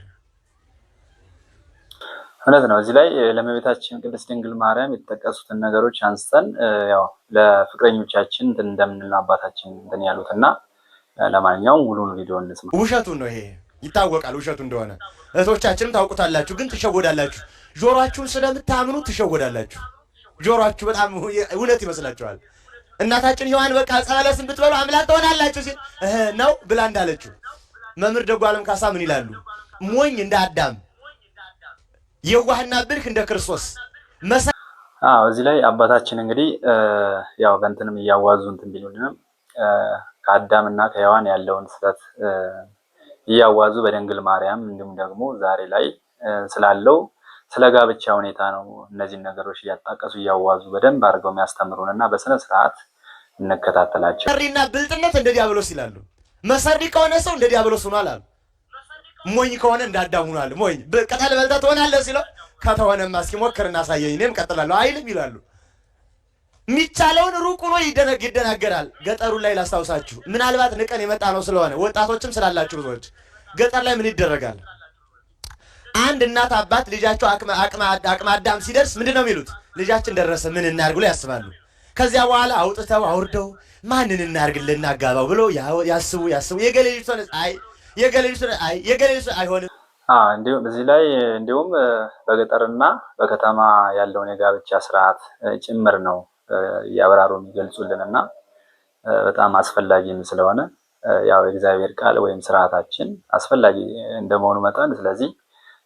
እውነት ነው። እዚህ ላይ ለእመቤታችን ቅድስት ድንግል ማርያም የተጠቀሱትን ነገሮች አንስተን ያው ለፍቅረኞቻችን እንትን እንደምንል አባታችን እንትን ያሉት እና ለማንኛውም ሙሉን ቪዲዮ እንስማ። ውሸቱን ነው ይሄ ይታወቃል፣ ውሸቱ እንደሆነ እህቶቻችንም ታውቁታላችሁ። ግን ትሸወዳላችሁ። ጆሮአችሁን ስለምታምኑ ትሸወዳላችሁ። ጆሮአችሁ በጣም እውነት ይመስላችኋል። እናታችን ሔዋን በቃ ዕፀ በለስን ብትበሉ አምላክ ትሆናላችሁ ሲል ነው ብላ እንዳለችው መምህር ደጉዓለም ካሳ ምን ይላሉ? ሞኝ እንደ አዳም የዋህና ብልህ እንደ ክርስቶስ። አዎ እዚህ ላይ አባታችን እንግዲህ ያው በእንትንም እያዋዙ እንትን ቢሉልንም ከአዳምና ከሔዋን ያለውን ስህተት እያዋዙ በድንግል ማርያም እንዲሁም ደግሞ ዛሬ ላይ ስላለው ስለ ጋብቻ ሁኔታ ነው እነዚህን ነገሮች እያጣቀሱ እያዋዙ በደንብ አድርገው የሚያስተምሩን እና በስነ ስርዓት እንከታተላቸው። መሰሪና ብልጥነት እንደ ዲያብሎስ ይላሉ። መሰሪ ከሆነ ሰው እንደ ዲያብሎስ ሆኗል አሉ። ሞኝ ከሆነ እንደ አዳም ሆኗል። ሞኝ ቅጠል በልተህ ትሆናለህ ሲለው ከተሆነማ እስኪ ሞክርና አሳየኝ እኔም እቀጥላለሁ አይልም ይላሉ። የሚቻለውን ሩቅ ሆኖ ይደናገራል። ገጠሩ ላይ ላስታውሳችሁ፣ ምናልባት ንቀን የመጣ ነው ስለሆነ ወጣቶችም ስላላችሁ ብዙዎች ገጠር ላይ ምን ይደረጋል? አንድ እናት አባት ልጃቸው አቅመ አዳም ሲደርስ ምንድን ነው የሚሉት? ልጃችን ደረሰ ምን እናድርግ ብሎ ያስባሉ። ከዚያ በኋላ አውጥተው አውርደው ማንን እናድርግ ልናጋባው ብሎ ያስቡ ያስቡ። የገሌ ልጅ አይ የገሌ ልጅ አይ የገሌ ልጅ አይሆንም። እንዲሁም እዚህ ላይ እንዲሁም በገጠርና በከተማ ያለውን የጋብቻ ስርዓት ጭምር ነው እያብራሩ የሚገልጹልን እና በጣም አስፈላጊም ስለሆነ ያው የእግዚአብሔር ቃል ወይም ስርዓታችን አስፈላጊ እንደመሆኑ መጠን ስለዚህ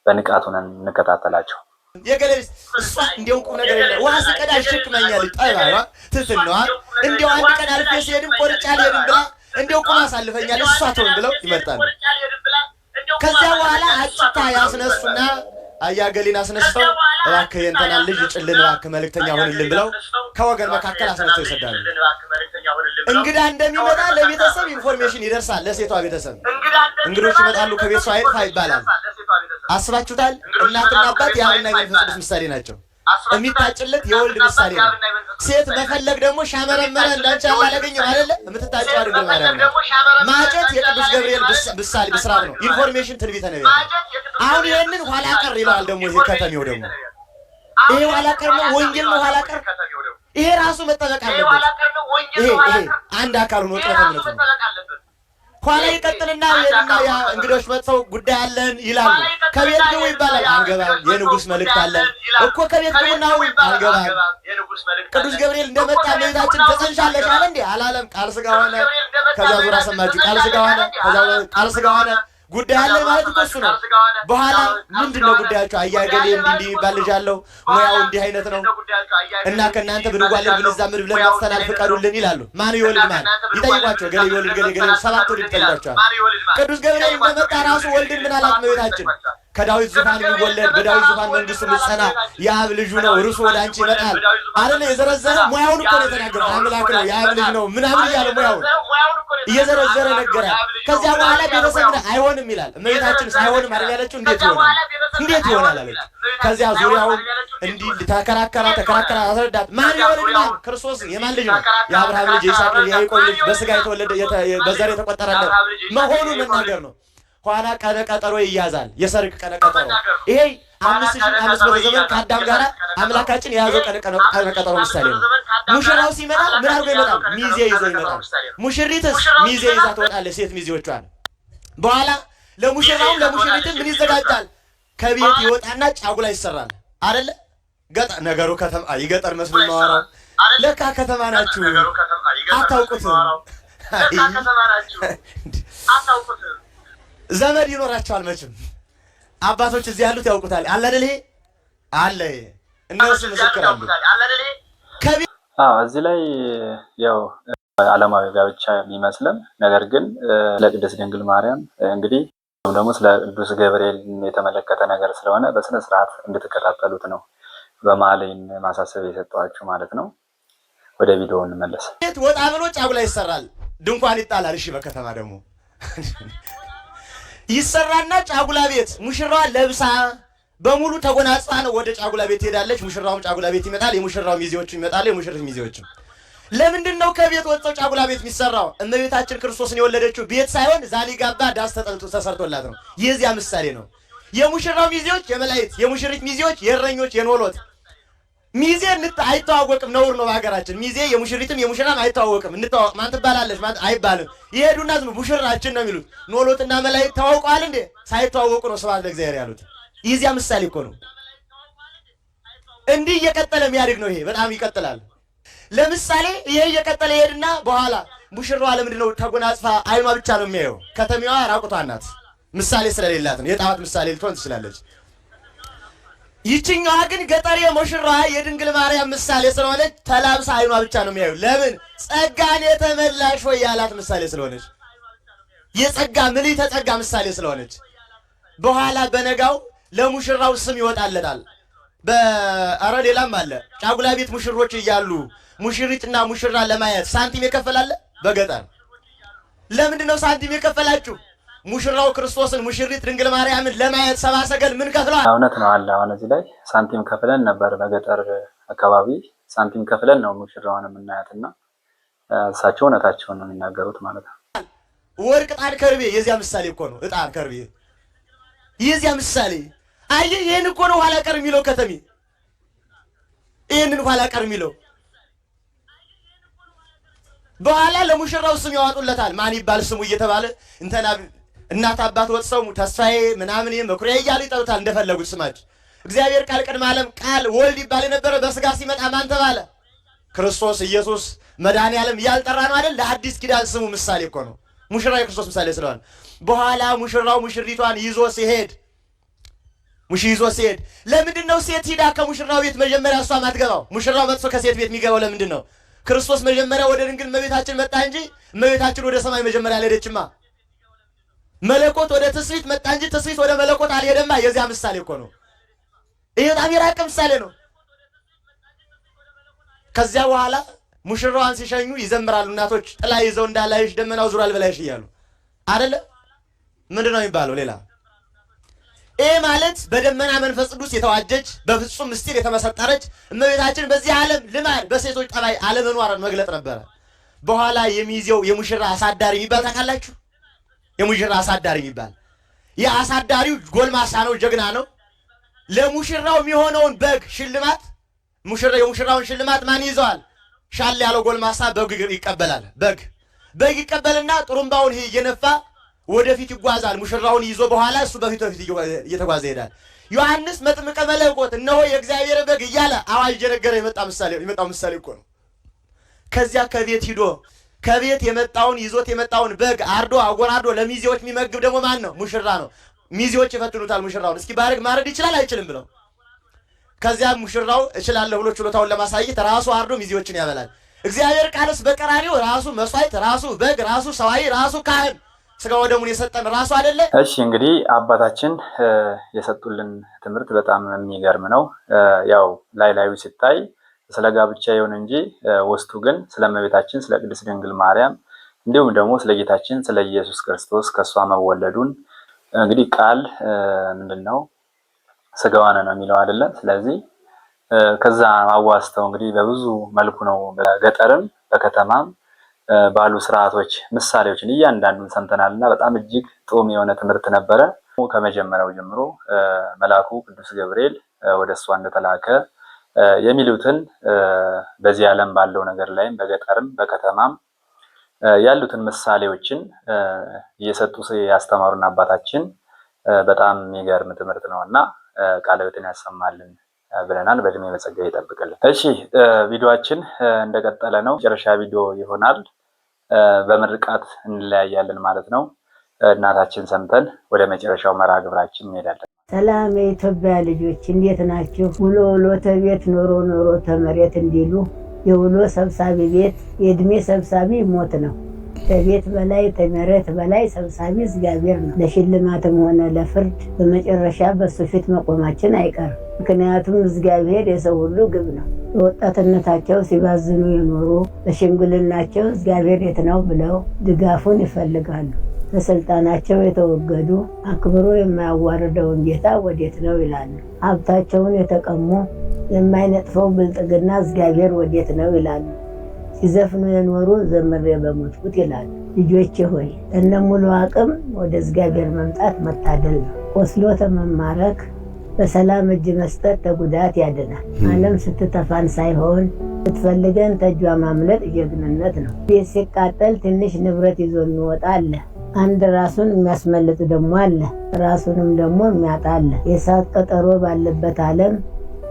በንቃት ሆነን እንከታተላቸው። የገሌ ልጅ እሷ እንዲያው ቁም ነገር የለ ውሃ ስቀዳ አሸክማኛለች። ጠባይዋ ትህትናዋ እንዲያው አንድ ቀን አልፌ ስሄድም ቆርጬ አልሄድም ብላ እንዲያው ቁም አሳልፈኛለች። እሷ ትሆን ብለው ይመርጣሉ። ከዚያ በኋላ አጭታ ያስነሱና አያገሊን አስነስተው እባክህ የእንትናን ልጅ እጭልን እባክህ መልእክተኛ ሆንልን ብለው ከወገን መካከል አስነስተው ይሰዳሉ። እንግዳ እንደሚመጣ ለቤተሰብ information ይደርሳል። ለሴቷ ቤተሰብ እንግዶች ይመጣሉ፣ ከቤት ሰው አይጥፋ ይባላል። አስባችሁታል? እናትና አባት የአብና የመንፈስ ቅዱስ ምሳሌ ናቸው። የሚታጭለት የወልድ ምሳሌ ነው። ሴት መፈለግ ደግሞ ሻመረመረ እንዳንቺ ያለ አላገኘም አይደለ? የምትታጨው ድንግል ማርያም ነው። ማጨት የቅዱስ ገብርኤል ምሳሌ ብስራት ነው። information ትንቢተ ነቢያት። አሁን ይሄንን ኋላ ቀር ይለዋል ደግሞ ይሄ ከተሜው ደግሞ ይሄ ኋላ ቀር ነው፣ ወንጌል ነው ኋላ ቀር። ይሄ ራሱ መጠበቅ አለበት። ይሄ አንድ አካል ሆኖ ጥረት እምነት ነው። ኋላ ይቀጥልና የና ያ እንግዶች መጥተው ጉዳይ አለን ይላሉ። ከቤት ግቡ ይባላል። አንገባም፣ የንጉስ መልእክት አለን እኮ ከቤት ግቡና አሁን አንገባም። ቅዱስ ገብርኤል እንደመጣ እመቤታችን ተጸንሻለሽ አለ እንዴ? አላለም። ቃል ስጋ ሆነ። ከዛ ዙራ ሰማችሁ። ቃል ስጋ ሆነ። ከዛ ቃል ስጋ ሆነ። ጉዳይ አለን ማለት እኮ እሱ ነው። በኋላ ምንድን ነው ጉዳያቸው? አያገሌ እንዲህ እንዲህ የሚባል ልጅ አለው፣ ሙያው እንዲህ አይነት ነው እና ከእናንተ ብንዋለድ ብንዛመድ ብለን መጥተናል፣ ፍቀዱልን ይላሉ። ማን ይወልድ ማን ይጠይቋቸው። ገሌ ይወልድ ገሌ ገሌ ሰባት ትውልድ ይጠይቋቸዋል። ቅዱስ ገብርኤል እንደመጣ ራሱ ወልድን ምን አላት እመቤታችን? ከዳዊት ዙፋን የሚወለድ በዳዊት ዙፋን መንግስቱ ምጸና የአብ ልጁ ነው፣ እርሱ ወደ አንቺ ይመጣል አይደለ? የዘረዘረ ሙያውን እኮ ነው የተናገረው። አምላክ ነው የአብ ልጅ ነው ምናምን እያለ ሙያውን እየዘረዘረ ነገራት። ከዚያ በኋላ ቤተሰብ አይሆንም ይላል። እመቤታችን አይሆንም አይደል ያለችው? እንዴት ይሆናል እንዴት ይሆናል አለች። ከዚያ ዙሪያውን እንዲህ ተከራከራ ተከራከራ አስረዳት። ማን ይወልድ ማን? ክርስቶስ የማን ልጅ ነው? የአብርሃም ልጅ፣ የይስሐቅ ልጅ፣ የያዕቆብ ልጅ፣ በስጋ የተወለደ በዘር የተቆጠረለት መሆኑን መናገር ነው። ኋላ ቀነ ቀጠሮ ይያዛል። የሰርግ ቀነ ቀጠሮ ይሄ 5500 ዘመን ከአዳም ጋር አምላካችን የያዘው ቀነ ቀጠሮ ምሳሌ ነው። ሙሽራው ሲመጣ ምን አድርጎ ይመጣል? ሚዜ ይዞ ይመጣል። ሙሽሪትስ ሚዜ ይዛ ትወጣለች፣ ሴት ሚዜዎቿን። በኋላ ለሙሽራውም ለሙሽሪትም ምን ይዘጋጃል? ከቤት ይወጣና ጫጉላ ይሰራል አይደለ? ገጠር ነገሩ ከተማ ይገጠር መስሎ የማወራው ለካ ከተማ ናችሁ አታውቁትም። ዘመድ ይኖራቸዋል መቼም አባቶች እዚህ ያሉት ያውቁታል። አለ አይደል? ይሄ አለ እነሱ ምስክር አሉ። አዎ እዚህ ላይ ያው ዓለማዊ ጋብቻ የሚመስልም ነገር ግን ለቅድስት ድንግል ማርያም እንግዲህ ደግሞ ስለ ቅዱስ ገብርኤል የተመለከተ ነገር ስለሆነ በስነ ስርዓት እንድትከታተሉት ነው በመሀል ማሳሰብ የሰጠኋችሁ ማለት ነው። ወደ ቪዲዮ እንመለስ። ወጣ ብሎ ጫጉላ ይሰራል፣ ድንኳን ይጣላል። እሺ በከተማ ደግሞ ይሰራና ጫጉላ ቤት ሙሽራዋ ለብሳ በሙሉ ተጎናጽፋ ነው ወደ ጫጉላ ቤት ትሄዳለች። ሙሽራውም ጫጉላ ቤት ይመጣል። የሙሽራው ሚዜዎቹ ይመጣሉ፣ የሙሽሪት ሚዜዎችም። ለምንድን ነው ከቤት ወጥተው ጫጉላ ቤት የሚሰራው? እመቤታችን ክርስቶስን የወለደችው ቤት ሳይሆን ዛሊጋባ ዳስ ተጠልቶ ተሰርቶላት ነው። የዚያ ምሳሌ ነው። የሙሽራው ሚዜዎች የመላእክት፣ የሙሽሪት ሚዜዎች የእረኞች የኖሎት ሚዜ አይተዋወቅም። ነውር ነው በሀገራችን። ሚዜ የሙሽሪትም የሙሽራም አይተዋወቅም። እንተዋወቅ ማን ትባላለች ማን አይባልም። ይሄዱና ዝም ሙሽራችን ነው የሚሉት። ኖሎትና መላእክት ተዋውቀዋል እንዴ? ሳይተዋወቁ ነው ስብሐት ለእግዚአብሔር ያሉት። የዚያ ምሳሌ እኮ ነው። እንዲህ እየቀጠለ የሚያድግ ነው። ይሄ በጣም ይቀጥላል። ለምሳሌ ይሄ እየቀጠለ ይሄድና በኋላ ሙሽራዋ ለምንድን ነው ተጎናጽፋ አይኗ ብቻ ነው የሚያየው? ከተሜዋ ራቁቷን ናት። ምሳሌ ስለሌላት ነው። የጣዖት ምሳሌ ልትሆን ትችላለች። ይችኛዋ ግን ገጠር የሙሽራዋ የድንግል ማርያም ምሳሌ ስለሆነች ተላብሳ አይኗ ብቻ ነው የሚያዩ። ለምን? ጸጋን የተመላሽ ወይ ያላት ምሳሌ ስለሆነች፣ የጸጋ ምልዕተ ጸጋ ምሳሌ ስለሆነች። በኋላ በነጋው ለሙሽራው ስም ይወጣለታል። በአረ ሌላም አለ። ጫጉላ ቤት ሙሽሮች እያሉ ሙሽሪትና ሙሽራ ለማየት ሳንቲም የከፈላለ በገጠር። ለምንድን ነው ሳንቲም የከፈላችሁ? ሙሽራው ክርስቶስን ሙሽሪት ድንግል ማርያምን ለማየት ሰብአ ሰገል ምን ከፍለዋል? እውነት ነው አለ። አሁን እዚህ ላይ ሳንቲም ከፍለን ነበር፣ በገጠር አካባቢ ሳንቲም ከፍለን ነው ሙሽራዋን የምናያትና እሳቸው እውነታቸውን ነው የሚናገሩት ማለት ነው። ወርቅ፣ ዕጣን፣ ከርቤ የዚያ ምሳሌ እኮ ነው። ዕጣን ከርቤ የዚያ ምሳሌ አየህ። ይህን እኮ ነው ኋላ ቀር የሚለው ከተሜ፣ ይህንን ኋላ ቀር የሚለው በኋላ ለሙሽራው ስም ያወጡለታል። ማን ይባል ስሙ እየተባለ እንተና እናት አባት ወጥሰው ተስፋዬ ምናምን መኩሪያ እያሉ ይጠሩታል እንደፈለጉት ስማቸው። እግዚአብሔር ቃል ቅድመ ዓለም ቃል ወልድ ይባል የነበረ በስጋ ሲመጣ ማን ተባለ? ክርስቶስ ኢየሱስ መድኃኔ ዓለም እያልጠራ ነው አይደል? ለአዲስ ኪዳን ስሙ ምሳሌ እኮ ነው። ሙሽራው የክርስቶስ ምሳሌ ስለሆነ በኋላ ሙሽራው ሙሽሪቷን ይዞ ሲሄድ ይዞ ሲሄድ ለምንድን ነው ሴት ሂዳ ከሙሽራው ቤት መጀመሪያ እሷ ማትገባው? ሙሽራው መጥቶ ከሴት ቤት የሚገባው ለምንድን ነው? ክርስቶስ መጀመሪያ ወደ ድንግል እመቤታችን መጣ እንጂ እመቤታችን ወደ ሰማይ መጀመሪያ አልሄደችማ። መለኮት ወደ ትስብእት መጣ እንጂ ትስብእት ወደ መለኮት አልሄደማ። የዚያ ምሳሌ እኮ ነው። ይህ በጣም የራቀ ምሳሌ ነው። ከዚያ በኋላ ሙሽራዋን ሲሸኙ ይዘምራሉ እናቶች፣ ጥላ ይዘው እንዳላይሽ ደመናው ዙሯል በላይሽ እያሉ አይደለ? ምንድን ነው የሚባለው ሌላ? ይህ ማለት በደመና መንፈስ ቅዱስ የተዋጀች በፍጹም ምስጢር የተመሰጠረች እመቤታችን በዚህ ዓለም ልማድ በሴቶች ጠባይ አለመኗርን መግለጥ ነበረ። በኋላ የሚይዘው የሙሽራ አሳዳሪ የሚባል ታውቃላችሁ? የሙሽራ አሳዳሪ የሚባል የአሳዳሪው ጎልማሳ ነው፣ ጀግና ነው። ለሙሽራው የሚሆነውን በግ ሽልማት የሙሽራውን ሽልማት ማን ይዘዋል? ሻል ያለው ጎልማሳ በግ ይቀበላል። በግ ይቀበልና ጥሩምባውን እየነፋ ወደፊት ይጓዛል። ሙሽራውን ይዞ በኋላ እሱ በፊት በፊት እየተጓዘ ይሄዳል። ዮሐንስ መጥምቀ መለኮት እነሆ የእግዚአብሔር በግ እያለ አዋጅ እየነገረ የመጣው ምሳሌ እኮ ነው። ከዚያ ከቤት ሂዶ ከቤት የመጣውን ይዞት የመጣውን በግ አርዶ አጎራዶ ለሚዜዎች የሚመግብ ደግሞ ማን ነው? ሙሽራ ነው። ሚዜዎች ይፈትኑታል ሙሽራውን። እስኪ ባረግ ማረድ ይችላል አይችልም ብለው። ከዚያ ሙሽራው እችላለሁ ብሎ ችሎታውን ለማሳየት ራሱ አርዶ ሚዜዎችን ያበላል። እግዚአብሔር ቃልስ በቀራኒው ራሱ መስዋዕት፣ ራሱ በግ፣ ራሱ ሰዋይ፣ ራሱ ካህን ስጋ ወደሙን የሰጠን ራሱ አይደለ? እሺ እንግዲህ አባታችን የሰጡልን ትምህርት በጣም የሚገርም ነው። ያው ላይ ላዩ ሲታይ ስለ ጋብቻ ይሁን እንጂ ውስጡ ግን ስለ እመቤታችን ስለ ቅድስት ድንግል ማርያም እንዲሁም ደግሞ ስለ ጌታችን ስለ ኢየሱስ ክርስቶስ ከእሷ መወለዱን እንግዲህ ቃል ምንድን ነው ስጋዋን ነው የሚለው አይደለም። ስለዚህ ከዛ አዋስተው እንግዲህ በብዙ መልኩ ነው በገጠርም በከተማም ባሉ ስርዓቶች ምሳሌዎችን እያንዳንዱን ሰምተናል እና በጣም እጅግ ጥዑም የሆነ ትምህርት ነበረ። ከመጀመሪያው ጀምሮ መልአኩ ቅዱስ ገብርኤል ወደ እሷ እንደተላከ የሚሉትን በዚህ ዓለም ባለው ነገር ላይም በገጠርም በከተማም ያሉትን ምሳሌዎችን እየሰጡ ያስተማሩን አባታችን በጣም የሚገርም ትምህርት ነው እና ቃለ ሕይወትን ያሰማልን ብለናል። በእድሜ በጸጋ ይጠብቅልን። እሺ ቪዲዮአችን እንደቀጠለ ነው። መጨረሻ ቪዲዮ ይሆናል። በምርቃት እንለያያለን ማለት ነው። እናታችን ሰምተን ወደ መጨረሻው መርሃ ግብራችን እንሄዳለን። ሰላም የኢትዮጵያ ልጆች እንዴት ናችሁ? ውሎ ውሎ ተቤት ኖሮ ኖሮ ተመሬት እንዲሉ የውሎ ሰብሳቢ ቤት የእድሜ ሰብሳቢ ሞት ነው። ከቤት በላይ ተመሬት በላይ ሰብሳቢ እግዚአብሔር ነው። ለሽልማትም ሆነ ለፍርድ በመጨረሻ በሱ ፊት መቆማችን አይቀርም። ምክንያቱም እግዚአብሔር የሰው ሁሉ ግብ ነው። በወጣትነታቸው ሲባዝኑ የኖሩ በሽምግልናቸው እግዚአብሔር የት ነው ብለው ድጋፉን ይፈልጋሉ። ከስልጣናቸው የተወገዱ አክብሮ የማያዋርደውን ጌታ ወዴት ነው ይላሉ። ሀብታቸውን የተቀሙ የማይነጥፈው ብልጥግና እግዚአብሔር ወዴት ነው ይላሉ። ሲዘፍኑ የኖሩ ዘምሬ በሞትኩት ይላሉ። ልጆቼ ሆይ እነ ሙሉ አቅም ወደ እግዚአብሔር መምጣት መታደል ነው። ቆስሎ ተመማረክ በሰላም እጅ መስጠት ተጉዳት ያድናል። ዓለም ስትተፋን ሳይሆን ስትፈልገን ተጇ ማምለጥ ጀግንነት ነው። ቤት ሲቃጠል ትንሽ ንብረት ይዞ የሚወጣ አለ። አንድ ራሱን የሚያስመልጥ ደግሞ አለ። ራሱንም ደግሞ የሚያጣ አለ። የእሳት ቀጠሮ ባለበት ዓለም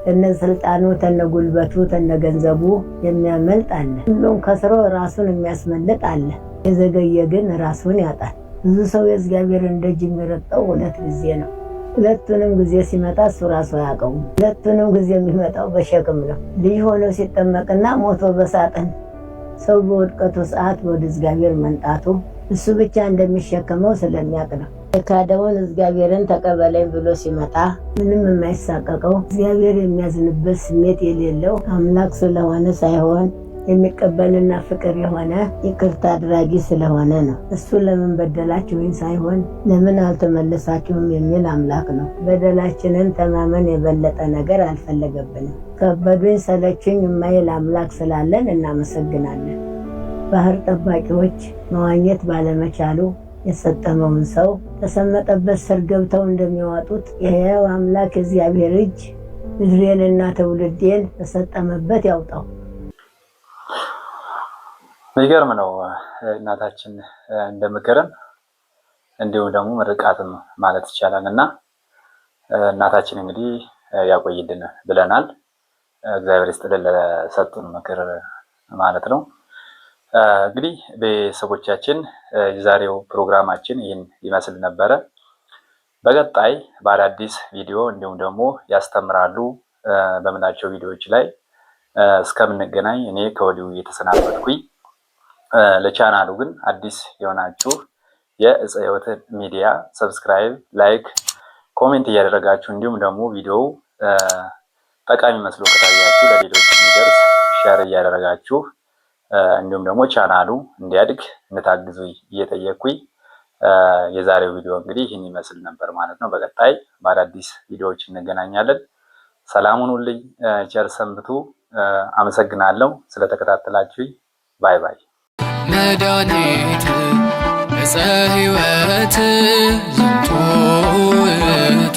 ተነ ስልጣኑ ተነ ጉልበቱ ተነ ገንዘቡ የሚያመልጥ አለ። ሁሉም ከስሮ ራሱን የሚያስመልጥ አለ። የዘገየ ግን ራሱን ያጣል። ብዙ ሰው የእግዚአብሔርን ደጅ የሚረግጠው ሁለት ጊዜ ነው። ሁለቱንም ጊዜ ሲመጣ እሱ ራሱ አያውቀውም። ሁለቱንም ጊዜ የሚመጣው በሸክም ነው። ልጅ ሆኖ ሲጠመቅና ሞቶ በሳጥን ሰው በውድቀቱ ሰዓት ወደ እግዚአብሔር መምጣቱ እሱ ብቻ እንደሚሸከመው ስለሚያውቅ ነው። የካደውን እግዚአብሔርን ተቀበለኝ ብሎ ሲመጣ ምንም የማይሳቀቀው እግዚአብሔር የሚያዝንበት ስሜት የሌለው አምላክ ስለሆነ ሳይሆን የሚቀበልና ፍቅር የሆነ ይቅርታ አድራጊ ስለሆነ ነው። እሱ ለምን በደላችሁኝ ሳይሆን ለምን አልተመለሳችሁም የሚል አምላክ ነው። በደላችንን ተማመን የበለጠ ነገር አልፈለገብንም። ከበዱኝ ሰለችኝ የማይል አምላክ ስላለን እናመሰግናለን። ባህር ጠባቂዎች መዋኘት ባለመቻሉ የሰጠመውን ሰው ተሰመጠበት ስር ገብተው እንደሚዋጡት የሕያው አምላክ እግዚአብሔር እጅ ምድሬንና ትውልዴን ተሰጠመበት ያውጣው። የሚገርም ነው። እናታችን እንደ ምክርም እንዲሁም ደግሞ ምርቃትም ማለት ይቻላል እና እናታችን እንግዲህ ያቆይልን ብለናል። እግዚአብሔር ይስጥልን ለሰጡን ምክር ማለት ነው። እንግዲህ ቤተሰቦቻችን የዛሬው ፕሮግራማችን ይህን ይመስል ነበረ። በቀጣይ በአዳዲስ ቪዲዮ እንዲሁም ደግሞ ያስተምራሉ በምላቸው ቪዲዮዎች ላይ እስከምንገናኝ እኔ ከወዲሁ እየተሰናበትኩኝ፣ ለቻናሉ ግን አዲስ የሆናችሁ የዕፀ ሕይወት ሚዲያ subscribe፣ like፣ comment እያደረጋችሁ እንዲሁም ደግሞ ቪዲዮው ጠቃሚ መስሎ ከታያችሁ ለሌሎች እንዲደርስ share እያደረጋችሁ እንዲሁም ደግሞ ቻናሉ እንዲያድግ እንድታግዙ እየጠየቅኩኝ የዛሬው ቪዲዮ እንግዲህ ይህን ይመስል ነበር ማለት ነው። በቀጣይ በአዳዲስ ቪዲዮዎች እንገናኛለን። ሰላም ሁኑልኝ፣ ቸር ሰንብቱ። አመሰግናለሁ ስለተከታተላችሁኝ። Bye bye። መድኃኒት ዕፀ ሕይወት ዝንቱ ውእቱ።